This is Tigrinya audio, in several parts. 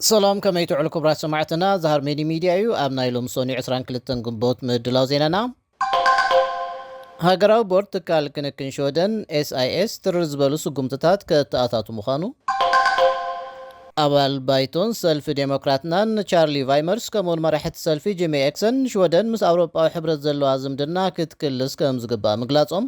ሰላም፣ ከመይ ትውዕሉ ክቡራት ሰማዕትና? ዛሃር ሜዲ ሚድያ እዩ። ኣብ ናይ ሎም ሶኒ ዕስራን ክልተን ግንቦት ምድላው ዜናና፣ ሃገራዊ ቦርድ ትካል ክንክን ሽወደን ኤስኣይኤስ ትርር ዝበሉ ስጉምትታት ከተኣታቱ ምዃኑ፣ ኣባል ባይቶን ሰልፊ ዴሞክራትናን ቻርሊ ቫይመርስ ከምኡውን መራሕቲ ሰልፊ ጂሚ ኤክሰን ሽወደን ምስ ኣውሮጳዊ ሕብረት ዘለዋ ዝምድና ክትክልስ ከም ዝግባእ ምግላጾም፣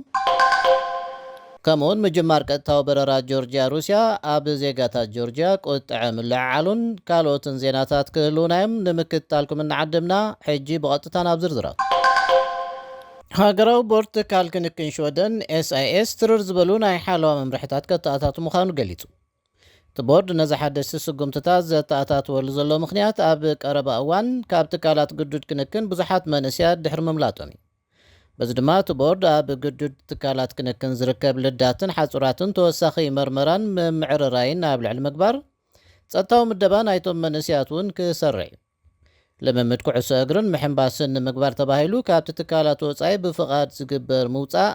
ከምኡውን ምጅማር ቀጥታዊ በረራ ጆርጅያ ሩስያ ኣብ ዜጋታት ጆርጅያ ቁጥዐ ምልዕዓሉን ካልኦትን ዜናታት ክህልውና እዮም። ንምክትታልኩም እናዓደምና፣ ሕጂ ብቐጥታ ናብ ዝርዝራት። ሃገራዊ ቦርድ ትካል ክንክን ሽወደን ኤስኣይኤስ ትርር ዝበሉ ናይ ሓለዋ መምርሕታት ከተኣታቱ ምዃኑ ገሊጹ። እቲ ቦርድ ነዚ ሓደስቲ ስጉምትታት ዘተኣታትወሉ ዘሎ ምኽንያት፣ ኣብ ቀረባ እዋን ካብ ትካላት ግዱድ ክንክን ብዙሓት መንእስያት ድሕሪ ምምላጦም እዩ። በዚ ድማ እቲ ቦርድ ኣብ ግዱድ ትካላት ክንክን ዝርከብ ልዳትን ሓጹራትን ተወሳኺ መርመራን ምምዕርራይን ኣብ ልዕሊ ምግባር፣ ጸጥታዊ ምደባ ናይቶም መንእስያት እውን ክሰርዕ እዩ። ልምምድ ኩዕሶ እግርን ምሕንባስን ንምግባር ተባሂሉ ካብቲ ትካላት ወጻኢ ብፍቓድ ዝግበር ምውጻእ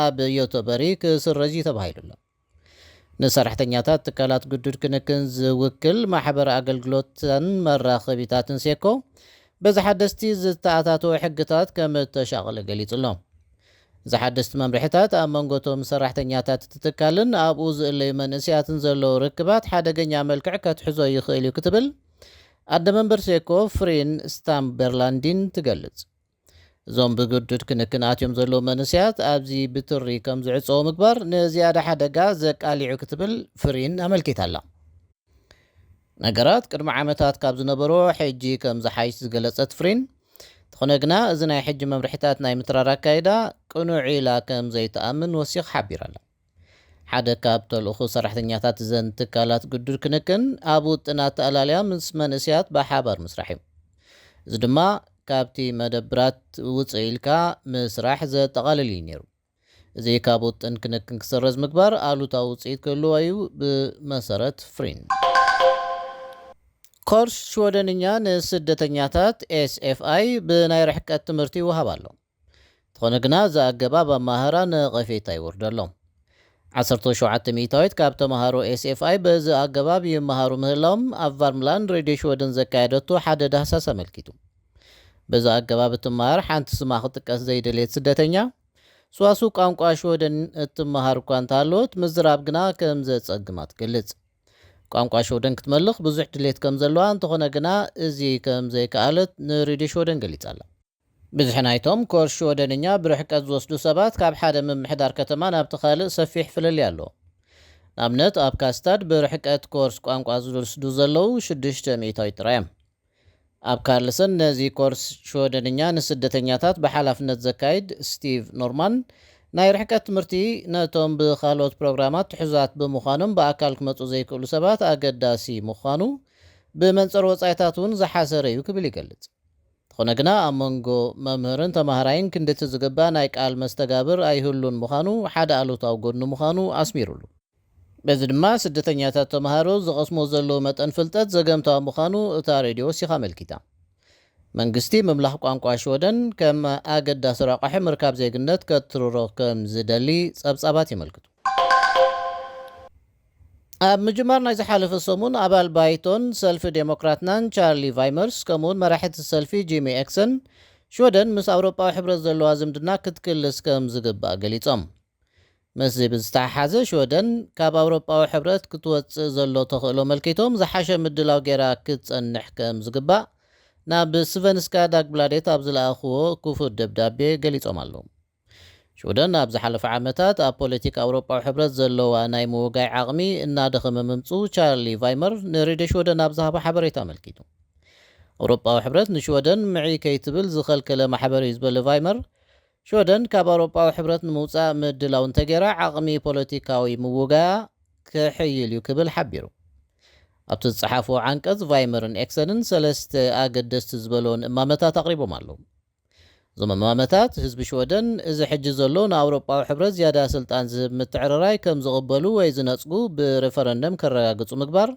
ኣብ ዮቶበሪ ክስረዝ እዩ ተባሂሉ ኣሎ። ንሰራሕተኛታት ትካላት ግዱድ ክንክን ዝውክል ማሕበር ኣገልግሎትን መራኸቢታትን ሴኮ፣ በዚ ሓደስቲ ዝተኣታተወ ሕግታት ከም እተሻቐለ ገሊጹ ኣሎ። እዚ ሓደስቲ መምርሕታት ኣብ መንጎ እቶም ሰራሕተኛታት እቲ ትካልን ኣብኡ ዝእለዩ መንእስያትን ዘለዉ ርክባት ሓደገኛ መልክዕ ከትሕዞ ይኽእል እዩ ክትብል ኣደ መንበር ሴኮ ፍሪን ስታምበርላንዲን ትገልጽ። እዞም ብግዱድ ክንክን ኣትዮም ዘለዉ መንእስያት ኣብዚ ብትሪ ከም ዝዕጸዉ ምግባር ንዝያዳ ሓደጋ ዘቃሊዑ ክትብል ፍሪን ኣመልኪታ ኣላ። ነገራት ቅድሚ ዓመታት ካብ ዝነበሮ ሕጂ ከም ዝሓይሽ ዝገለጸት ፍሪን፣ እንተኾነ ግና እዚ ናይ ሕጂ መምርሕታት ናይ ምትራር ኣካይዳ ቅኑዕ ኢላ ከም ዘይትኣምን ወሲኻ ሓቢራ ኣላ። ሓደ ካብ ተልእኹ ሰራሕተኛታት እዘን ትካላት ግዱድ ክንክን ኣብ ውጥን ኣተኣላልያ ምስ መንእስያት ብሓባር ምስራሕ እዩ። እዚ ድማ ካብቲ መደብራት ውፅእ ኢልካ ምስራሕ ዘጠቓልል እዩ ነይሩ። እዚ ካብ ውጥን ክንክን ክሰረዝ ምግባር ኣሉታዊ ውፅኢት ክህልዎ እዩ፣ ብመሰረት ፍሪን። ኮርስ ሽወደንኛ ንስደተኛታት ኤስኤፍኣይ ብናይ ርሕቀት ትምህርቲ ይወሃብ ኣሎ። እንተኾነ ግና እዚ ኣገባብ ኣመሃህራ ነቐፌታ ይወርዶ ኣሎ። ዓሰርተ ሸውዓተ ሚእታዊት ካብ ተምሃሮ ኤስኤፍኣይ በዚ ኣገባብ ይመሃሩ ምህላዎም ኣብ ቫርምላንድ ሬድዮ ሽወደን ዘካየደቶ ሓደ ዳህሳስ ኣመልኪቱ። በዚ ኣገባብ እትመሃር ሓንቲ ስማ ክጥቀስ ዘይደልየት ስደተኛ፣ ስዋስው ቋንቋ ሽወደን እትመሃር እኳ እንተሃለወት፣ ምዝራብ ግና ከም ዘጸግማ ትገልጽ። ቋንቋ ሽወደን ክትመልኽ ብዙሕ ድሌት ከም ዘለዋ፣ እንተኾነ ግና እዚ ከም ዘይከኣለት ንሬድዮ ሽወደን ገሊጻ ኣላ። ብዝሒ ናይቶም ኮርስ ሽወደንኛ ብርሕቀት ዝወስዱ ሰባት ካብ ሓደ ምምሕዳር ከተማ ናብቲ ካልእ ሰፊሕ ፍልልይ ኣሎ። ንኣብነት፣ ኣብ ካስታድ ብርሕቀት ኮርስ ቋንቋ ዝወስዱ ዘለዉ ሽዱሽተ ሚእታዊት ጥራይ እዮም። ኣብ ካርልሰን ነዚ ኮርስ ሽወደንኛ ንስደተኛታት ብሓላፍነት ዘካይድ ስቲቭ ኖርማን፣ ናይ ርሕቀት ትምህርቲ ነቶም ብካልኦት ፕሮግራማት ትሑዛት ብምዃኖም ብኣካል ክመጹ ዘይክእሉ ሰባት ኣገዳሲ ምዃኑ፣ ብመንጽር ወጻኢታት እውን ዝሓሰረ እዩ ክብል ይገልጽ። እንተኾነ ግና ኣብ መንጎ መምህርን ተማሃራይን ክንድቲ ዝግባእ ናይ ቃል መስተጋብር ኣይህሉን ምዃኑ ሓደ ኣሉታዊ ጎድኒ ምዃኑ ኣስሚሩሉ። በዚ ድማ ስደተኛታት ተምሃሮ ዝቐስሞ ዘለዉ መጠን ፍልጠት ዘገምታዊ ምዃኑ እታ ሬድዮ ወሲኻ ኣመልኪታ። መንግስቲ ምምላኽ ቋንቋ ሽወደን ከም ኣገዳሲ ረቋሒ ምርካብ ዜግነት ከትርሮ ከም ዝደሊ ጸብጻባት የመልክቱ። ኣብ ምጅማር ናይ ዝሓለፈ ሰሙን ኣባል ባይቶን ሰልፊ ዴሞክራትናን ቻርሊ ቫይመርስ ከምኡውን መራሕቲ ሰልፊ ጂሚ ኤክሰን ሽወደን ምስ ኣውሮጳዊ ሕብረት ዘለዋ ዝምድና ክትክልስ ከም ዝግባእ ገሊጾም። ምስዚ ብዝተሓሓዘ ሽወደን ካብ ኣውሮጳዊ ሕብረት ክትወጽእ ዘሎ ተኽእሎ ኣመልኪቶም ዝሓሸ ምድላው ገይራ ክትጸንሕ ከም ዝግባእ ናብ ስቨንስካ ዳግብላዴት ኣብ ዝለኣኽዎ ክፉት ደብዳቤ ገሊጾም ኣለዉ። ሽወደን ኣብ ዝሓለፈ ዓመታት ኣብ ፖለቲካ ኣውሮጳዊ ሕብረት ዘለዋ ናይ ምውጋይ ዓቕሚ እናደኸመ ምምጽኡ ቻርሊ ቫይመር ንሬድዮ ሽወደን ኣብ ዝሃቦ ሓበሬታ ኣመልኪቱ። ኣውሮጳዊ ሕብረት ንሽወደን ምዒ ከይትብል ዝኸልከለ ማሕበር እዩ ዝበለ ቫይመር፣ ሽወደን ካብ ኣውሮጳዊ ሕብረት ንምውጻእ ምድላው እንተገይራ ዓቕሚ ፖለቲካዊ ምውጋያ ክሕይል እዩ ክብል ሓቢሩ። ኣብቲ ዝጸሓፍዎ ዓንቀጽ ቫይመርን ኤክሰንን ሰለስተ ኣገደስቲ ዝበለውን እማመታት ኣቕሪቦም ኣለዉ። እዞም እማመታት ህዝቢ ሽወደን እዚ ሕጂ ዘሎ ንኣውሮጳዊ ሕብረት ዝያዳ ስልጣን ዝህብ ምትዕርራይ ከም ዝቕበሉ ወይ ዝነጽጉ ብሬፈረንደም ከረጋግጹ ምግባር፣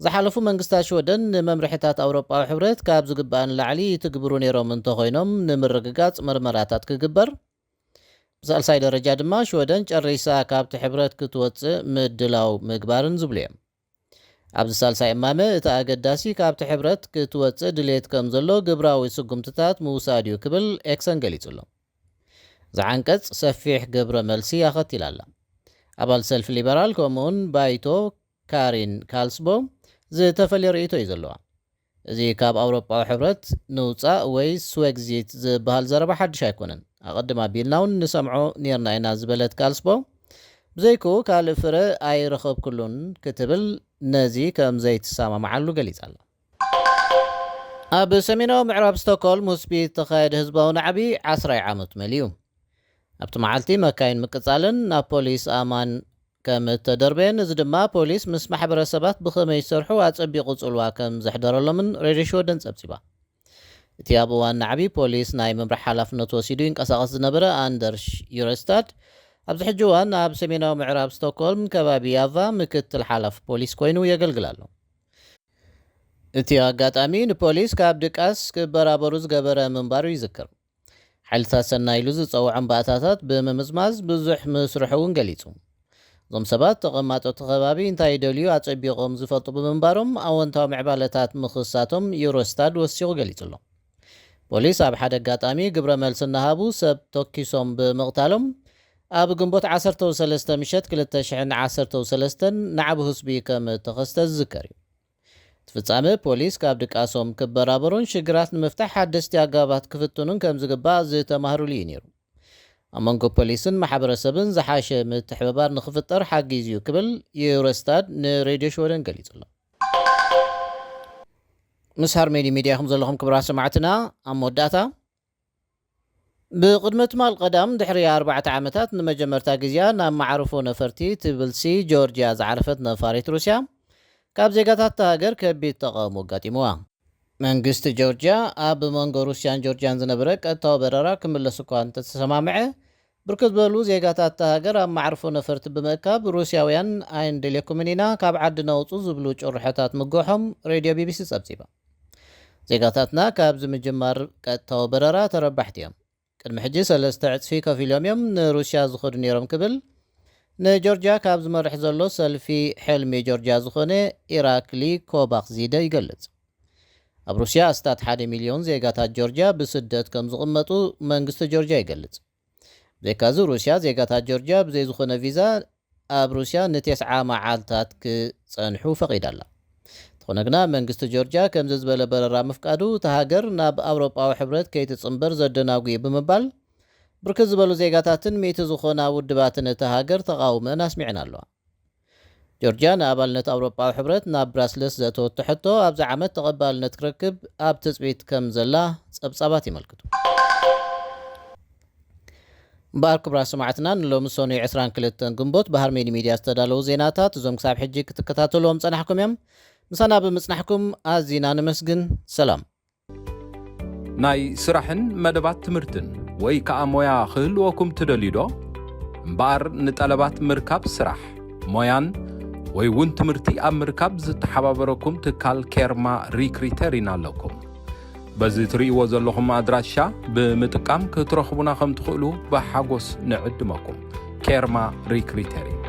ዝሓለፉ መንግስታት ሽወደን ንመምርሕታት ኣውሮጳዊ ሕብረት ካብ ዝግባእ ንላዕሊ ይትግብሩ ነይሮም እንተኾይኖም ንምርግጋጽ መርመራታት ክግበር፣ ብሳልሳይ ደረጃ ድማ ሽወደን ጨሪሳ ካብቲ ሕብረት ክትወጽእ ምድላው ምግባርን ዝብሉ እዮም። ኣብዚ ሳልሳይ እማመ እቲ ኣገዳሲ ካብቲ ሕብረት ክትወጽእ ድሌት ከም ዘሎ ግብራዊ ስጉምትታት ምውሳድ እዩ ክብል ኤክሰን ገሊጹ ኣሎ። እዚ ዓንቀጽ ሰፊሕ ግብረ መልሲ ኣኸቲላ ኣላ። ኣባል ሰልፊ ሊበራል ከምኡውን ባይቶ ካሪን ካልስቦ ዝተፈለየ ርእይቶ እዩ ዘለዋ። እዚ ካብ ኣውሮጳዊ ሕብረት ንውጻእ ወይ ስወግዚት ዝበሃል ዘረባ ሓድሽ ኣይኮነን። ኣቐድም ኣቢልና እውን ንሰምዖ ነርና ኢና ዝበለት ካልስቦ፣ ብዘይክኡ ካልእ ፍረ ኣይረኸብኩሉን ክትብል ነዚ ከም ዘይትሰማምዓሉ ገሊጻ ኣላ። ኣብ ሰሜናዊ ምዕራብ ስቶክሆልም ውስቢ ዝተኻየደ ህዝባዊ ናዕቢ ዓስራይ ዓመት መሊኡ። ኣብቲ መዓልቲ መካይን ምቅጻለን ናብ ፖሊስ ኣማን ከም እተደርበየን፣ እዚ ድማ ፖሊስ ምስ ማሕበረሰባት ብኸመይ ይሰርሑ ኣጸቢቑ ጽልዋ ከም ዘሕደረሎምን ሬድዮ ሽወደን ጸብጺባ። እቲ ኣብ እዋን ናዕቢ ፖሊስ ናይ ምምራሕ ሓላፍነት ወሲዱ ይንቀሳቐስ ዝነበረ ኣንደርሽ ዩረስታድ፣ ኣብዚ ሕጂ እዋን ኣብ ሰሜናዊ ምዕራብ ስቶክሆልም ከባቢ ያቫ ምክትል ሓላፊ ፖሊስ ኮይኑ የገልግል ኣሎ። እቲ ኣጋጣሚ ንፖሊስ ካብ ድቃስ ክበራበሩ ዝገበረ ምንባሩ ይዝክር። ሓይልታት ሰናይ ኢሉ ዝጸውዖም ባእታታት ብምምዝማዝ ብዙሕ ምስርሑ እውን ገሊጹ። እዞም ሰባት ተቐማጦ እቲ ከባቢ እንታይ ይደልዩ ኣጸቢቖም ዝፈልጡ ብምንባሮም ኣወንታዊ ምዕባለታት ምኽሳቶም ዩሮስታድ ወሲኹ ገሊጹ ኣሎ። ፖሊስ ኣብ ሓደ ኣጋጣሚ ግብረ መልሲ እናሃቡ ሰብ ተኪሶም ብምቕታሎም ኣብ ግንቦት ዓሰርተ ሰለስተ ምሸት ክልተ ሽሕን ዓሰርተ ሰለስተን ናዕቢ ህዝቢ ከም እተኸስተ ዝዝከር እዩ። እቲ ፍጻመ ፖሊስ ካብ ድቃሶም ክበራበሩን ሽግራት ንምፍታሕ ሓደስቲ ኣገባባት ክፍትኑን ከም ዝግባእ ዝተማህሩሉ እዩ ነይሩ። ኣብ መንጎ ፖሊስን ማሕበረሰብን ዝሓሸ ምትሕብባር ንኽፍጠር ሓጊዙ እዩ ክብል ዩሮስታድ ንሬድዮ ሽወደን ገሊጹ ኣሎ። ምስ ሃርሜኒ ሚድያ ኢኹም ዘለኹም ክቡራት ሰማዕትና። ኣብ መወዳእታ፣ ብቕድሚ ትማል ቀዳም ድሕሪ ኣርባዕተ ዓመታት ንመጀመርታ ግዜኣ ናብ መዓርፎ ነፈርቲ ትብልሲ ጆርጅያ ዝዓረፈት ነፋሪት ሩስያ ካብ ዜጋታት እታ ሃገር ከቢድ ተቓውሞ ኣጋጢምዋ። መንግስቲ ጆርጅያ ኣብ መንጎ ሩስያን ጆርጅያን ዝነበረ ቀጥታዊ በረራ ክምለስ እኳ እንተተሰማምዐ፣ ብርክት ዝበሉ ዜጋታት እታ ሃገር ኣብ መዓርፎ ነፈርቲ ብምእካብ ሩስያውያን ኣይንደልየኩምን ኢና፣ ካብ ዓድና ውጹ ዝብሉ ጭርሖታት ምግሖም ሬድዮ ቢቢሲ ጸብጺባ። ዜጋታትና ካብዚ ምጅማር ቀጥታዊ በረራ ተረባሕቲ እዮም። ቅድሚ ሕጂ ሰለስተ ዕጽፊ ከፊሎም እዮም ንሩስያ ዝኸዱ ነይሮም ክብል ንጆርጅያ ካብ ዝመርሕ ዘሎ ሰልፊ ሕልሚ ጆርጅያ ዝኾነ ኢራክሊ ኮባክዚደ ይገልጽ። ኣብ ሩስያ ኣስታት ሓደ ሚልዮን ዜጋታት ጆርጅያ ብስደት ከም ዝቕመጡ መንግስቲ ጆርጅያ ይገልጽ። ብዘይካዚ ሩስያ ዜጋታት ጆርጅያ ብዘይ ዝኾነ ቪዛ ኣብ ሩስያ ንቴስዓ መዓልታት ክጸንሑ ፈቒዳ ኣላ። እንተኾነ ግና መንግስቲ ጆርጅያ ከምዚ ዝበለ በረራ ምፍቃዱ እታ ሃገር ናብ ኣውሮጳዊ ሕብረት ከይትጽንበር ዘደናጉ እዩ ብምባል ብርክት ዝበሉ ዜጋታትን ሚእቲ ዝኾና ውድባትን እታ ሃገር ተቓውመን ኣስሚዐን ኣለዋ። ጆርጅያ ንኣባልነት ኣውሮጳዊ ሕብረት ናብ ብራስለስ ዘእተወቶ ሕቶ ኣብዚ ዓመት ተቐባልነት ክረክብ ኣብ ትጽቢት ከም ዘላ ጸብጻባት የመልክቱ። እምበኣር ክቡራት ሰማዕትና ንሎሚ ሰኑይ ዕስራን ክልተን ግንቦት ብሃርሜኒ ሚድያ ዝተዳለዉ ዜናታት እዞም ክሳብ ሕጂ ክትከታተልዎም ጸናሕኩም እዮም። ምሳና ብምጽናሕኩም ኣዚና ነመስግን። ሰላም። ናይ ስራሕን መደባት ትምህርትን ወይ ከኣ ሞያ ክህልወኩም ትደልዩ ዶ? እምበኣር ንጠለባት ምርካብ ስራሕ፣ ሞያን ወይ እውን ትምህርቲ ኣብ ምርካብ ዝተሓባበረኩም ትካል ኬርማ ሪክሪተር ኢና ኣለኩም። በዚ ትርእይዎ ዘለኹም ኣድራሻ ብምጥቃም ክትረኽቡና ከም ትኽእሉ ብሓጎስ ንዕድመኩም። ኬርማ ሪክሪተር እዩ።